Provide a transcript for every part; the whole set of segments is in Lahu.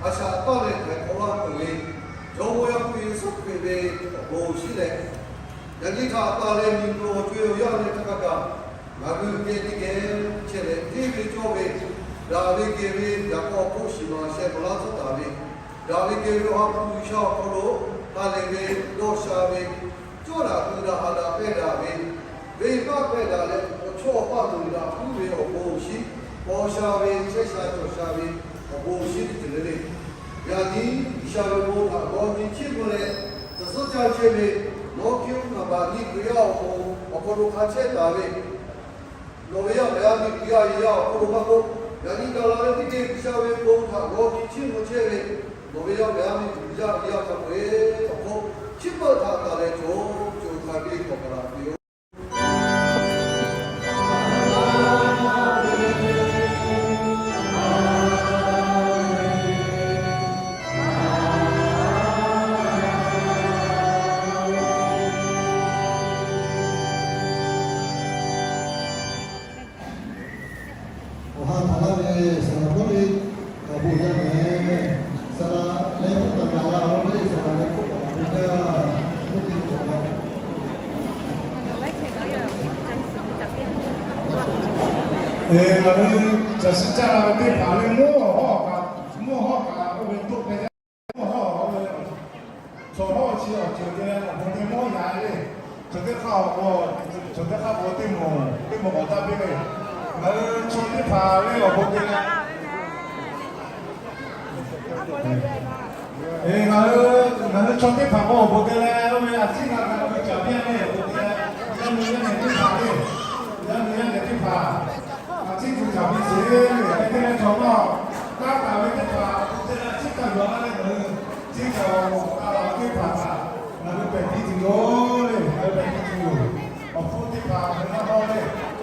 A shaꞈ taˇ leh htaiˍ hk'awꞈ laˇ peuˬ ve, Jawˇmawˇ Yaˇ hpu Yeˍsuˆ Hkriꞈ ve awˬ bon awˬ shinˉ leh, yaꞈ nyi htaꞈ taˍ leh miˬguiˬ awˬ co-e awˬ yanˇ leh htaˇ hk'a gaˬ, ngaˬ hui geh teˇ geh chehˇ leh, hteˇ ve cawˇ ve, daꞈ ve kehˬ ve yaꞈ k'aw hk'oˆ shiˍ maˍ sheh k'awꞈ laˇ tcuhˉ taˍ ve, daꞈ ve kehˬ ve Awˬ ha hpu G'uiˬsha awˬ hk'aw lo ha lehˬ ve dawˇ sha ve, cawˇ daꞈ gu daꞈ ha daꞈ pehˇ daꞈ ve, venˇbaˆ pehˇ daꞈ leh, awˬ chawˇ awˬ paˆ loꞈ daꞈ puiˉ ve awˬ bon awˬ shinˉ, paw sha ve, chehˇ sha cawˬ sha ve awˬ bon awˬ shinˉ teˇ ceuˬ le le. Yaꞈ nyi G'uiˬsha ve bon htaꞈ g'aw nyi chiˇ mvuh leh, tcuhˬ suhˉ caˇ chehˇ ve, nawˬ hkiˇ uˉ kaˍ baꞈ nyi Hkriꞈ yaˇ awˬ pon awˬ hk'aw lo hk'a chehˇ taˍ ve, nawˬ ve yaˇ paˍ yaˇ miˇ Hkriꞈ yaˇ ve yaˇ awˬ hk'oˆ lo maˇ k'oˆ, yaꞈ nyi gaˬ la ve teˇ geh G'uiˬsha ve bon htaꞈ g'aw nyi chiˇ mvuh chehˇ ve, nawˬ ve yaˇ paˍ yaˇ miˇ Hkriꞈ yaˇ ve yaˇ hk'a peu-eˬ awˬ hk'oˆ, chi beuꞈ htaꞈ taˍ leh co co hk'a biˇ k'awꞈ kaˬ la ve yoˬ. Awˬ ha htaꞈ laˇ ve saˍ laꞈ hk'oˆ le, awˬ bon yaˇ mehˍ. Saˍ laꞈ leh hk'oˆ taˍ gaˬ la ve saˍ laꞈ leh hk'oˆ taˍ ve gaˇ, hk'oˆ teˇ cawˬ la. Ngaˬ hui caˬ shiˍ caˇ la ve teˇ hpaˍ le, mvuhˇ hawˉ kaꞈ, mvuhˇ hawˉ kaꞈ oˇ ve toˆ hpehꞈ jaˇ. Mvuhˇ hawˉ oˇ ve chaw hawˉ chi awˬ ceuˬ te leh awˬ bon teˇ mawˇ yaꞈ le. Chaw teˇ hk'aˇ awˬ, chaw teˇ hk'aˇ bon teˇ mawˬ teˇ mawˬ k'awꞈ taˇ piˇ ve. Ngaˬ hui chaw teˇ hpaˍ ve awˬ bon te leh, ngaˬ hui, ngaˬ hui chaw teˇ hpaˍ k'o awˬ bon te leh oˇ ve a ciˉ g'a g'a ve caˍ piˇ ve awˬ bon te leh, yaˇ nyi yaˇ nehˬ teˇ hpaˍ le, yaˇ nyi yaˇ nehˬ teˇ hpaˍ a ciˉ gu caˍ piˇ sheˍ. Hk'e te leh chaw nawˬ taˇ taˍ ve teˇ hpaˍ awˬ bon te leh a ciˉ kaꞈ yuˬ la leh ngaˬ hui teˇ hpaˍ awˬ taˍ ve teˇ hpaˍ htaꞈ ngaˬ hui pehˬ piˇ tuˬ yoˬ le. Ngaˬ hui pehˬ piˇ tuˬ yoˬ. Awˬ hpfuhˇ teˇ hpaˍ ngaˬ hui naˆ hawˇ le,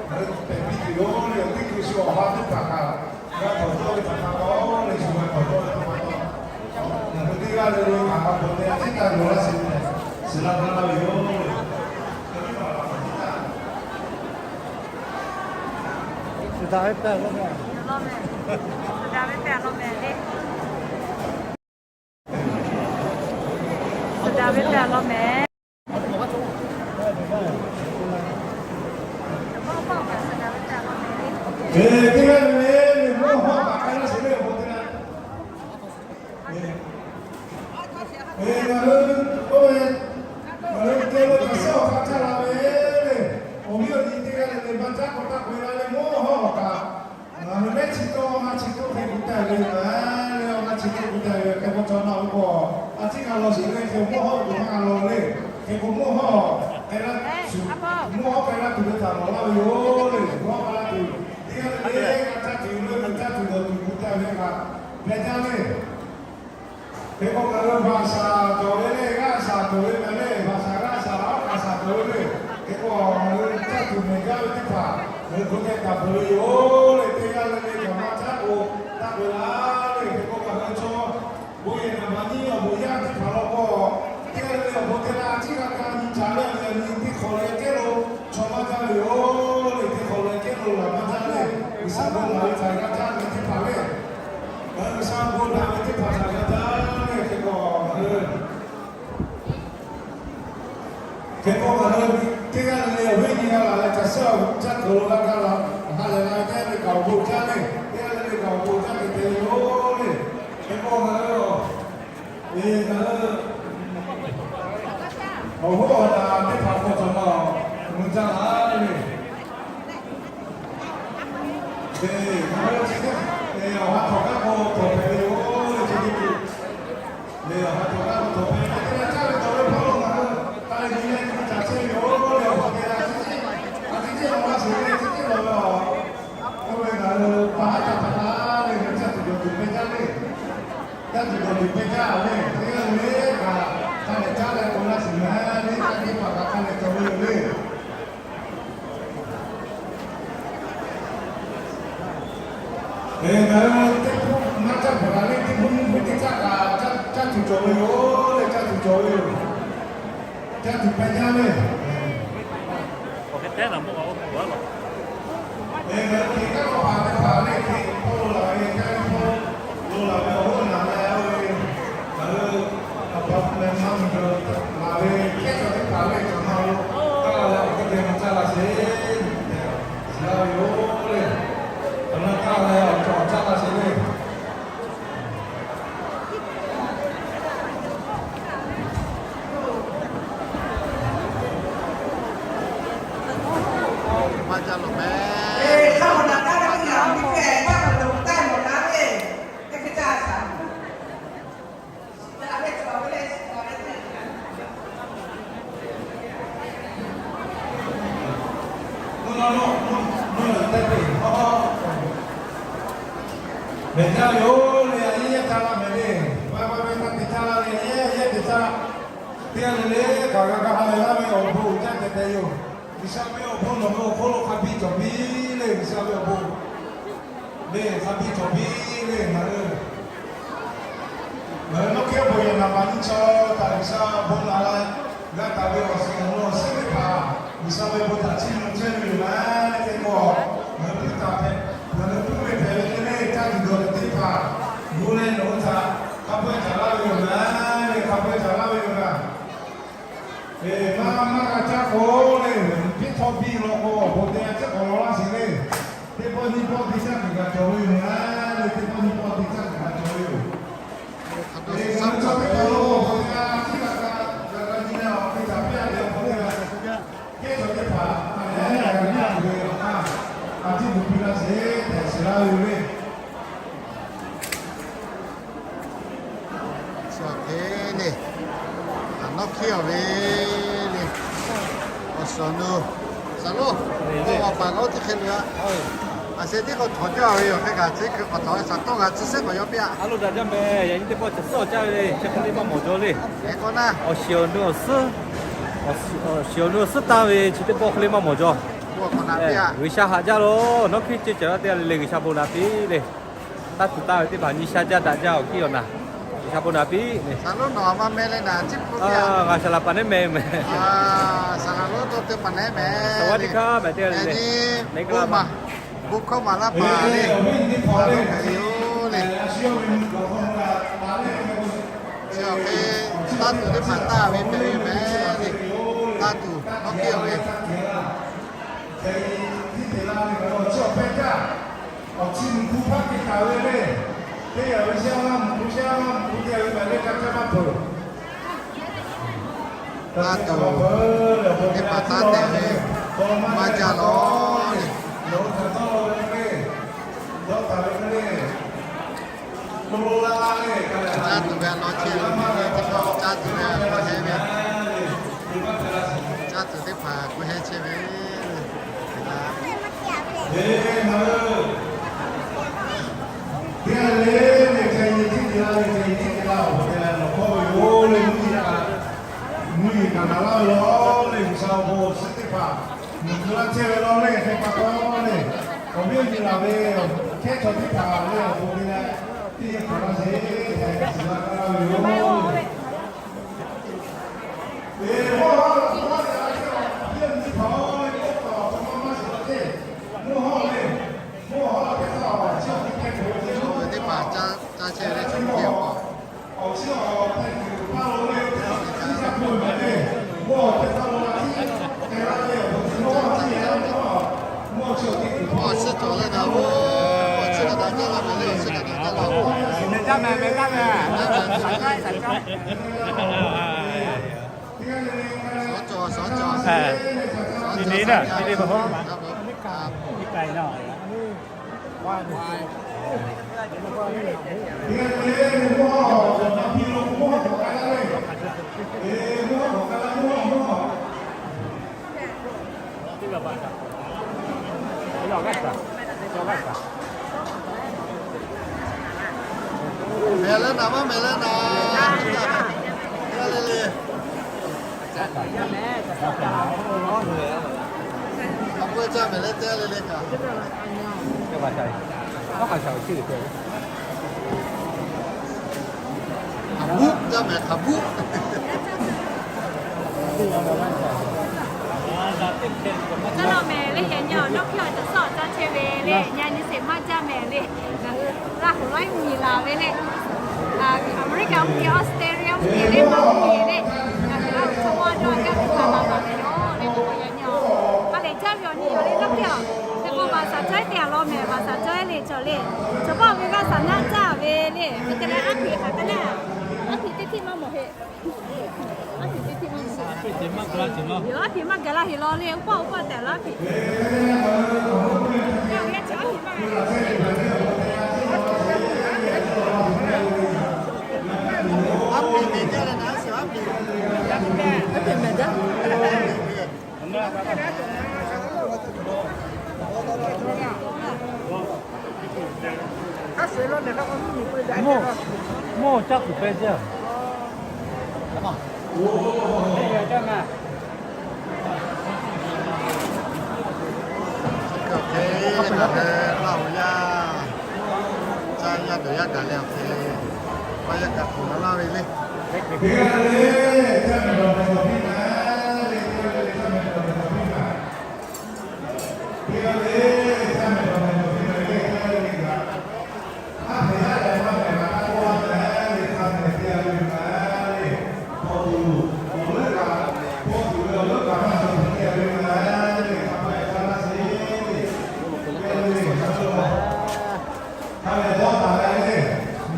ngaˬ hui pehˬ piˇ tuˬ yoˬ le. Teˇ hkui shu awˬ ha teˇ hpaˍ kaꞈ g'a htawnˍ cawˇ ve htaꞈ pa taw le, shu g'a htawnˍ cawˇ ve htaꞈ pa taw, ngaˬ hui teˇ g'aˇ le le htaꞈ g'a htawnˍ te a ciˉ kaꞈ yuˬ laˇ sheˍ tehꞈ shiˍ la gaˇ laˇ ve yoˬ. Suˍ daꞈ ve pehˬ lawˇ mehˍ. Suˍ daꞈ ve pehˬ lawˇ mehˍ le. Suˍ daꞈ ve pehˬ lawˇ mehˍ. Eˬ, teˇ g'aˇ le le, mvuhˇ hawˉ kaꞈ k'ai laˇ sheˍ le, awˬ bon te leh. Eˬ, ngaˬ hui, oˇ ve, ngaˬ hui te ve kaꞈ suhˉ awˬ hk'aˇ caˇ la ve le. Awˬ viˉ awˬ nyi teˇ g'aˇ le le maˇ caˉ k'awꞈ taˇ k'oꞈ e la le, mvuhˇ hawˉ awˬ kaꞈ ngaˬ hui mehˉ chi tawˇ maˇ chi tawˇ hk'e gu taˇ ve le, le awˬ maˇ chi tawˇ gu taˇ ve hk'e k'o, chaw naˆ hoꞈ k'o, a ciˉ g'a law sheˍ le, hk'e mvuhˇ hawˉ gu maˇ g'a law le. Hk'e k'o mvuhˇ hawˉ hk'e la, mvuhˇ hawˉ hk'e laˇ tuˬ ve htaꞈ mawˬ laˇ ve yoˬ le. Mvuhˇ hawˉ hk'e laˇ tuˬ, teˇ g'aˇ le le g'a caˇ tuˬ le, g'a caˇ tuˬ dawˬ tuˬ gu taˇ ve kaꞈ hpehꞈ jaˇ le. Hk'e k'o ngaˬ hui baˬ shaˍ cawˬ ve le, g'aˇ shaˍ cawˬ ve mehˍ le, baˬ shaˍ g'aˇ shaˍ awˉ kaꞈ shaˍ cawˬ ve le. Hk'e k'o ngaˬ hui caˇ tuˬ mehˍ jaˇ ve teˇ hpaˍ ngaˬ hui hk'aw geh taˍ peuˬ ve yoˬ le. Teˇ g'aˇ le le kaꞈ maˇ caˉ k'o taˇ k'oꞈ la le. Hk'e k'o ngaˬ hui chaw bon yehˬ naˍ baꞈ nyi awˬ bon yaˇ teˇ hpaˍ law k'o, teˇ g'aˇ le le awˬ bon te la a ciˉ g'a kaˇ nyi ca le, yaꞈ nyi teˇ hk'awꞈ leh kehˉ lo chaw maˇ jaˇ ve yoˬ le. Teˇ hk'awꞈ leh kehˉ lo laˬ maˇ jaˇ le. G'uiˬsha bon laˬ ve htaꞈ g'a jaˇ ve teˇ hpaˍ le. G'uiˬsha bon laˬ ve teˇ hpaˍ htaꞈ g'a jaˇ le. Hk'e k'o ngaˬ hui Hk'e k'o ngaˬ hui teˇ g'aˇ le le awˬ viˉ nyi g'a laˬ leh caˬ suhˉ awˬ caˇ tuˬ lo g'a gaˇ la, ha lehˬ la ve teˇ g'aˇ le kaꞈ awˬ bon caˇ le, teˇ g'aˇ le le kaꞈ awˬ bon caˇ te te yoˬ le. Hk'e k'o ngaˬ hui, eˬ, ngaˬ hui awˬ hoˉ awˬ naˬ teˇ hpaˍ hk'aw cawˬ ma, mvuh caˇ la le. Eˬ, ngaˬ hui chi teˇ, eˬ, awˬ ha htawnˍ kaˉ k'o htawnˍ hpehꞈ ve yoˬ le, chi teˇ hpaˍ. Eˬ, awˬ ha htawnˍ kaˉ k'o htawnˍ hpehꞈ ve, teˇ g'aˇ caˇ ve cawˬ ve hpaˇ lo ngaˬ hui k'ai nyi leh nyi caˬ chehˇ ve yoˬ le. Awˬ hk'aw te leh a ciˉ ciˉ, a ciˉ ciˉ lawˬ laˇ sheˍ le, ciˉ ciˉ lawˬ ve awˬ, oˇ ve ngaˬ hui pa haˉ caˇ hpaˍ taˍ le, ngaˬ hui caˇ tuˬ dawˬ tuˬ hpehꞈ jaˇ le. Caˇ tuˬ dawˬ tuˬ hpehꞈ jaˇ le, teˇ g'aˇ le le kaꞈ hk'a dehꞈ caˉ leh k'oꞈ laˇ sheˍ mehˍ le, caˇ teˇ hpaˍ kaꞈ hk'a dehꞈ cawˬ ve yoˬ le. Eˬ, ngaˬ hui teˇ hpu maˇ caˇ hpaˍ kaꞈ le, teˇ hpu nyiˇ hpu teˇ caˇ kaꞈ caˇ tuˬ cawˬ ve yoˬ le, caˇ tuˬ cawˬ ve yoˬ. Caˇ tuˬ hpehꞈ jaˇ le. Eˬ, ngaˬ hui hk'e kaꞈ k'awꞈ hpaˍ teˇ hpaˍ le, hk'e hpawˇ lo laˬ ve, caˇ ve hpawˇ lo laˬ ve, awˬ hoˉ naˬ leh, Teˇ g'aˇ le le kaꞈ g'a ga ha lehˬ laˇ ve awˬ bon uiˍ jaˇ tehꞈ tehꞈ yoˬ. G'uiˬsha ve awˬ bon nawˬ ve awˬ hk'oˆ lo hk'a biˇ cawˬ piˇ le, G'uiˬsha ve awˬ bon le hk'a biˇ cawˬ piˇ le ngaˬ hui. Ngaˬ hui nawˉ hkehˉ bon yehˬ naˍ baˬ nyi chaw htaꞈ G'uiˬsha bon naꞈ la g'a taˍ ve awˬ suhˍ awˬ naw awˬ suhˉ teˇ hpaˍ G'uiˬsha ve bon htaꞈ chiˇ mvuh chehˇ ve yoˬ laˇ. Teˇ pawˆ ngaˬ hui puiˉ taˍ hpehꞈ, ngaˬ hui puiˉ ve hpehꞈ ve teˇ le caˇ tuˬ dawˬ tuˬ teˇ hpaˍ, bon leh nawˬ hui htaꞈ hk'a peu-eˬ caˍ laˇ ve yoˬ laˇ. Leh hk'a peu-eˬ caˍ laˇ ve yoˬ laˇ. Eˬ, maˇ maˇ g'a caˇ k'o le, piˇ htawˇ biˇ law k'o, awˬ bon te g'a caˇ k'awꞈ law laˇ sheˍ le. Teˇ pawˆ nyiˇ pawˆ te caˇ tuˬ kaꞈ cawˬ ve yoˬ laˇ. Leh teˇ pawˆ nyiˇ pawˆ te caˇ tuˬ kaꞈ cawˬ ve yoˬ. Eˬ, ngaˬ hui chaw teˇ hpaˍ lo awˬ bon te g'a chiˇ g'a ka g'a g'a nyi leh awˬ hk'e caˍ piˇ a leh awˬ bon te g'a kehˉ chaw teˇ hpaˍ a leh g'a nyi tuˬ ve awˬ hk'aˇ, a ciˉ tuˬ piˇ laˇ sheˍ tehꞈ shiˍ laˇ ve yoˬ le. Chi awˬ hk'e le, a nawˉ hkiˉ awˬ ve le, awˬ suhˍ awˬ nu, saˍ loˉ, k'o awˬ paˍ k'o teˇ hk'e le a, a sheh tiˉ k'awꞈ htawˍ jaˇ ve yoˬ. Hk'e kaꞈ chi hkui k'awꞈ htawˍ ve shaˍ tawˇ g'a chi suhˉ k'awꞈ yaw piˇ a. A lo daꞈ jaˇ meh, yaꞈ nyi teˇ pawˆ caˬ suhˉ awˬ caˇ ve le, chi hk'e le maˇ mawˬ jaw le. Hk'e k'o na, awˬ shiˍ awˬ nu awˬ suhˉ, awˬ shiˍ awˬ nu awˬ suhˉ tanˇ ve chi teˇ pawˆ hk'e le maˇ mawˬ jaw. G'uiˬsha haꞈ jaˇ lo, nawˉ hkiˉ ceh cawˬ la teˇ g'aˇ le le G'uiˬsha bon naꞈ piˇ le. Taˇ tuˬ taˇ ve teˇ hpaˍ nyi sha jaˇ daꞈ jaˇ awˬ hkiˉ awˬ naˍ, G'uiˬsha bon naꞈ piˇ le. Ngaˬ shaˍ laˍ paˍ nehˉ meh meh. Saˍ laˍ lonˉ tawˇ teˇ paˍ nehˉ meh. Saˍ vaˇ tiˇ hkaˇ meh teˇ g'aˇ le le. Nehˉ kaˇ ma, bon hkawˇ maˍ laˇ paˍ le. Saˍ lonˉ hk'e le yoˬ le. Chi awˬ hk'e taˇ tuˬ teˇ hpaˍ taˇ ve hpehꞈ ve meh le. Taˇ tuˬ nawˉ hkiˉ awˬ ve Hk'e tiˉ te laˇ ve ngaˬ hui awˬ chi awˬ pehˇ jaˇ, awˬ chi mvuhˬ hpu hpaˇ te taˍ ve le. Teˇ g'aˇ ve shehˇ g'aˇ mvuhˬ hpu, shehˇ g'aˇ mvuhˬ hpu te ve kaꞈ le kaˇ caˇ maˇ peuˬ. Taˇ tuˬ teˇ hpaˍ taˇ tehꞈ ve maˇ jaˇ lawˬ le. Nawˬ hui htaꞈ dawˇ law ve le, dawˇ taˍ ve le. Caˇ tuˬ ve a lawn chehˇ ve, teˇ pawˆ caˇ tuˬ ve k'oˆ hehˉ ve, caˇ tuˬ teˇ hpaˍ k'oˆ hehˉ chehˇ ve. Teˇ g'aˇ le le ca nyi tiˉ te laˇ ve, ca nyi tiˉ te laˇ awˬ hk'aw te leh nawˬ hkawˇ ve yoˬ le, mvuhˇ yeˬ kaꞈ, mvuhˇ yeˬ kaꞈ naˍ laˇ ve law le, G'uiˬsha awˬ bon awˬ suhˉ teˇ hpaˍ nawˬ hui laˇ chehˇ ve law le, hk'e pa taw le, awˬ viˉ awˬ nyi laˬ ve hkehˉ chaw teˇ hpaˍ le awˬ bon te leh teˇ geh hpaˍ laˇ sheˍ tehꞈ shiˍ laˇ gaˇ ve yoˬ. Teˇ hpaˍ caˇ chehˇ ve le, chaw teˇ hpaˍ. Awˬ suhˉ cawˬ leh kaꞈ, awˬ suhˉ kaꞈ daꞈ jaˇ la meh le, awˬ suhˉ kaꞈ daꞈ jaˇ la meh le. Awˬ suhˉ kaꞈ daꞈ jaˇ la meh. Suhˉ cawˬ, suhˉ cawˬ. Mehˬ leh naˍ, maˇ mehˬ leh naˍ. Teˇ g'aˇ le le. A pui caˇ mehˬ leh teˇ g'aˇ le le kaꞈ. Hk'aˬ buˆ caˇ mehˬ, hk'aˬ buˆ. Caˇ law mehˬ le, yaꞈ nyi awˬ nawˉ hkiˉ awˬ caˬ suhˉ awˬ caˇ chehˇ ve le, yaꞈ nyi sheˍ maˇ jaˇ mehˬ le. Ngaˬ hui Laˇ huˍ laiˉ mvuhˇ miˬ laˬ ve le, Aˍmeˍriˆkaˍ mvuhˇ miˬ, Australia mvuhˇ miˬ le, maˇ mvuhˇ miˬ le, ngaˬ hui Laˇ huˍ chaw maˇ jaˇ, a jaˇ tuˬ hk'aˬ ma ma ve yoˬ le, yaꞈ nyi a lehˬ jaˇ ve awˬ nyi awˬ le nawˉ hkiˉ a. Teˇ k'o Vaˍsaˍ cawˇ-e te a law mehˬ, Vaˍsaˍ cawˇ-e le cawˬ le. Chaw paˇ ve g'aˇ saˍ naˆ caˇ ve le, hk'e te leh aˉ hpiꞈ hk'aˬ hk'e le, aˉ hpiꞈ teˇ htiˇ maˇ mawˬ heˆ. Aˉ hpiꞈ teˇ htiˇ maˇ mawˬ heˆ. Yoˬ, aˉ hpiꞈ maˇ gaˬ la heˆ law le, oˇ paˇ oˇ paˇ tehꞈ laˇ hpiꞈ. Mawˇ caˇ kuˬ peh jaˇ. Hk'e, Laˇ huˍ yaˇ, caˇ yaˇ dawˬ yaˇ gaˬ leh awˬ hk'e, maˇ yaˇ kaꞈ hk'awꞈ maˍ laˇ ve le.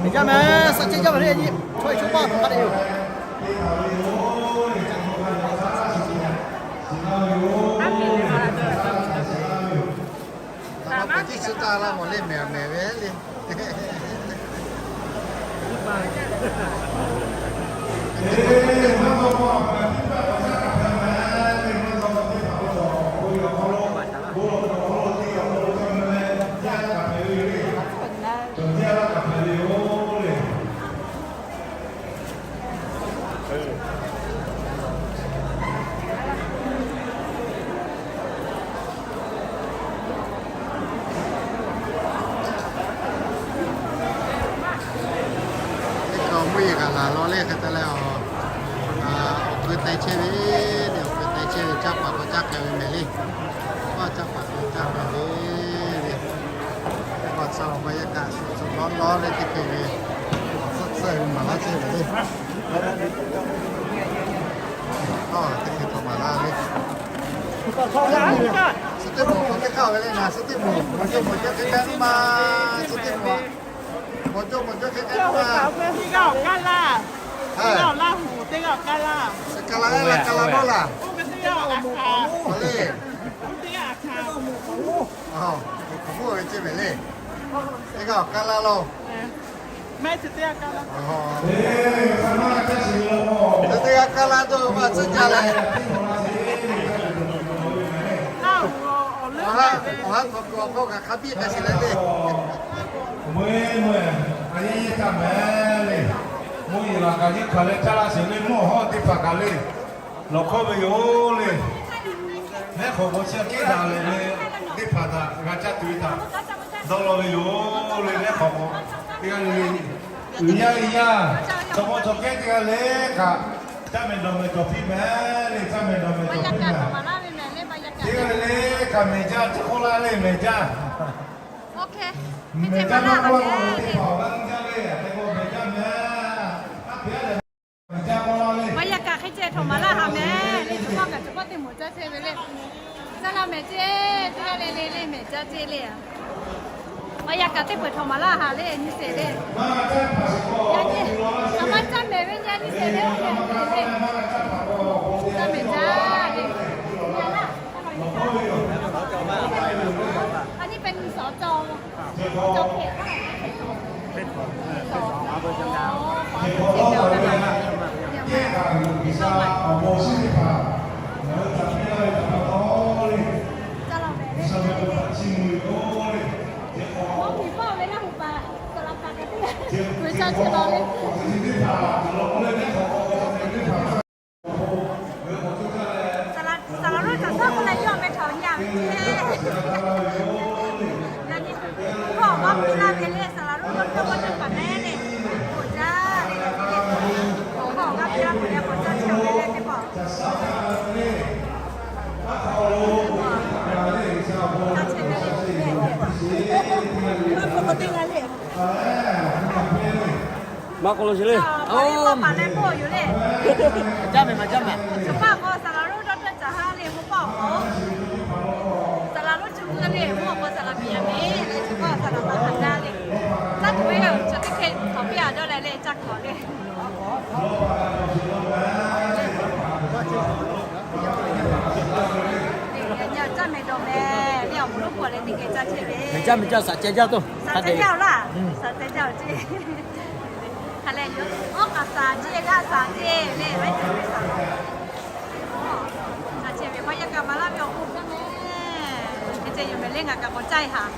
Miˬ jaˇ meh, suh ceh jaˇ ve le nyi, chaw e chaw paˇ hk'a dehꞈ yoˬ. Taˍ maˇ tiˇ suh taˇ laˇ mawˬ le, mehˬ mehˬ ve le. Teˇ hkui mvuhˇ yeˬ kaꞈ laˬ law le hk'e te leh, awˬ keu te chehˇ ve, awˬ keu te chehˇ ve caˇ paˍ k'awꞈ caˇ k'ai ve mehˍ le. Aˇ caˇ paˍ k'awꞈ caˇ k'ai ve le. Teˇ hkui tcuh awˬ pa yaˇ kaꞈ shuˍ shuˍ lawˉ lawˉ le teˇ hkui ve, tcuhˉ tcuhˉ ve maˍ laˇ chehˇ ve le. Aˇ teˇ hkui htaꞈ maˍ laˇ ve, suh teˇ moˍ k'awꞈ teˇ hk'aˇ ve le naˬ, suh teˇ moˍ mawˬ cawˇ mawˬ cawˇ hk'e k'ai maˇ, suh teˇ moˍ mawˬ cawˇ mawˬ cawˇ hk'e k'ai maˇ. Teˇ g'aˇ awˬ kaˇ laˇ, teˇ g'aˇ awˬ Laˇ huˍ, teˇ g'aˇ awˬ kaˇ laˇ. Suh kaˇ laˇ, kaˇ laˇ nawˉ laˬ. Oˇ ve teˇ g'aˇ awˬ kaˇ, oˇ teˇ g'aˇ awˬ kaˇ. Aˇ, hk'aˬ hk'oˆ ve ceh mehˍ le. Teˇ g'aˇ awˬ kaˇ laˇ laˇ. Mehˆ chi teˇ g'aˇ kaˇ laˇ. Teˇ g'aˇ kaˇ laˇ dawˇ maˇ tcuhˉ jaˇ leh, awˬ ha hk'aw hk'aw kaꞈ hk'a biˇ k'ai sheˍ leh le. Mvuhˇ yeˬ, a yeˇ yeˇ caˇ mehˍ le. Mvuhˇ yeˬ laˬ kaꞈ yeˇ hk'aˬ leh caˇ laˇ sheˍ le, mvuhˇ awˬ hawˉ teˇ hpaˍ kaꞈ le, lawˬ hkawˇ ve yoˬ le. Mehˉ hk'awꞈ k'o chi kehˉ daꞈ leh ve, teˇ hpaˍ htaꞈ g'a caˇ tuˬ ve htaꞈ dawˇ law ve yoˬ le. Mehˉ hk'awꞈ k'o teˇ g'aˇ le le, uiˍ yaˇ e yaˇ, chaw mawˇ chaw kehˉ teˇ g'aˇ le kaꞈ, caˇ mehˍ dawˬ mehˍ cawˬ piˇ mehˍ le, caˇ mehˍ dawˬ mehˍ cawˬ piˇ mehˍ. Teˇ g'aˇ le le kaꞈ mehˍ jaˇ, chi k'oˆ laˇ le mehˍ jaˇ. Mehˍ jaˇ maˇ k'oˆ laˇ k'o, teˇ hpaˍ awˬ g'aˇ jaˇ le, a te k'o mehˍ jaˇ mehˍ. A pehˍ a lehˬ, mehˍ jaˇ k'oˆ laˇ le. Maˇ yaˇ kaꞈ hk'e ceh htawnˍ maˍ laˇ haˍ mehˍ le, chi k'oˆ kaꞈ chi k'oˆ teˇ moˍ caˇ chehˇ ve le. Caˇ laˇ mehˍ ceh, teˇ g'aˇ le le le mehˍ jaˇ ceh le. Maˇ yaˇ kaꞈ teˇ peuˬ htawnˍ maˍ laˇ haˍ le, nyi sheˍ le. Yaꞈ nyi, a maˇ caˇ mehˍ ve nyi nyi sheˍ le, oˇ mehˍ le. Caˇ mehˍ jaˇ le. Nyi laˇ. A nyi pehꞈ nyi sawˍ cawˬ. Saˍ laˍ lonˉ cawˬ htaˇ k'oˆ leh yawˇ meh htaꞈ nyi a ve ce. Yaꞈ nyi, hkawˇ awˬ g'aˇ piˇ laˇ ve le, saˍ laˍ lonˉ yawˇ hkawˇ maˇ cawˬ kaꞈ mehˉ le. K'awꞈ jaˇ ve, hkawˇ awˬ g'aˇ piˇ laˇ ve le, k'awꞈ jaˇ chehˇ ve le, teˇ pawˆ. Caˇ chehˇ ve le. Maˇ k'oˆ lo sheˍ le. Aˬ, maˍ leh k'oˆ yoˬ le. Maˍ jaˇ mehˍ, maˍ jaˇ mehˍ. Chi paˆ k'o saˍ laˍ lonˉ dawˇ teuˆ caˬ ha le, mvuhˇ pawˆ k'o. Saˍ laˍ lonˉ chi mvuhˇ le, mvuhˇ k'o saˍ laˍ piˍ a mehˍ le, chi paˆ saˍ laˍ maˇ hk'aˬ jaˇ le. Caˇ tuˬ ve yoˬ, chi teˇ hk'e htawnˍ piˇ a dawˇ leh le, caˇ hkawꞈ le. Caˇ mehˍ dawˬ mehˍ le, awˬ mvuhˇ lonˉ k'awꞈ leh teˇ geh caˇ chehˇ ve. Mehˍ jaˇ, mehˍ jaˇ, saˍ ceh jaˇ toˬ. Saˍ ceh jaˇ-oˬ laˇ. Saˍ ceh jaˇ-oˬ ce. Hk'a leh yoˬ, oˇ k'aꞈ saˍ ce, g'aˇ saˍ ce le, ve saˍ. Saˍ ceh ve maˇ yaˇ kaꞈ maˍ laˇ ve awˬ hk'oˆ jaˇ mehˍ. Hk'e ceh yoˬ mehˍ le, ngaˬ kaꞈ k'awꞈ caˇ e haˍ.